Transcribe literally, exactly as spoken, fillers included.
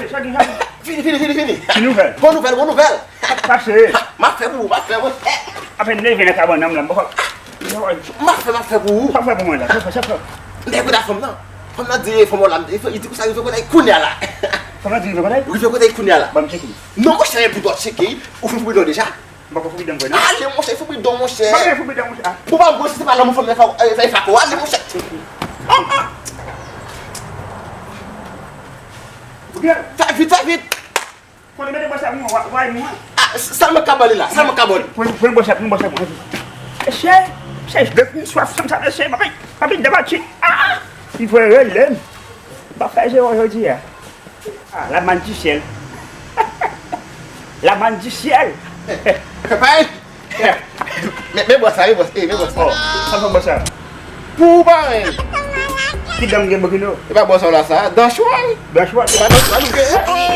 Sa ki sa? Vini, vini, vini, vini. Ki nouvèl? Bon nouvèl, bon nouvèl. Pase. M ap fè pou ou, m ap fè, m ap fè. Apèn leve nan kabann nan, m la, m bò. M ap fè, m ap fè pou ou. Sa fè pou mwen la, sa fè, sa fè. M te koute fanm nan. Fanm nan di fanm la, li di konsa, rive kote kounye a la. Fanm nan di rive kote? Rive kote kounye a la. Ban m tcheke. Non, monchè, epi dò tcheke, ou fin pou bidon deja. M pa konn fou bidon mwen non. Ale, monchè, fou bidon, monchè. M pa konn fou bidon mwen. Pou pa gwo, si se pa lanmou fanm nan fè fè fako, ale, monchè. Fè vit, fè vit. Konnen mete bwè sa pou mwen, wa- wa mwen. Ah, sèlman ka bali la, sèlman ka bali. Pran pran bwè sa, pran bwè sa pou mwen. Mesye, mesye, depi m swaf fanm sa, mesye, papi, papi, daba ti. Ah! Li fè rele m. M pa fè zewo jodi a. Ah, la mann di syèl. La mann di syèl. Papa, men men bwè sa, men bwè sa, men bwè sa. Oh, sa fè bwè sa. Pou ou pa men. Ki dan m gen bokino? E pa bwè sa la sa, dan chwal. Dan chwal. E pa dan chwal ou gen.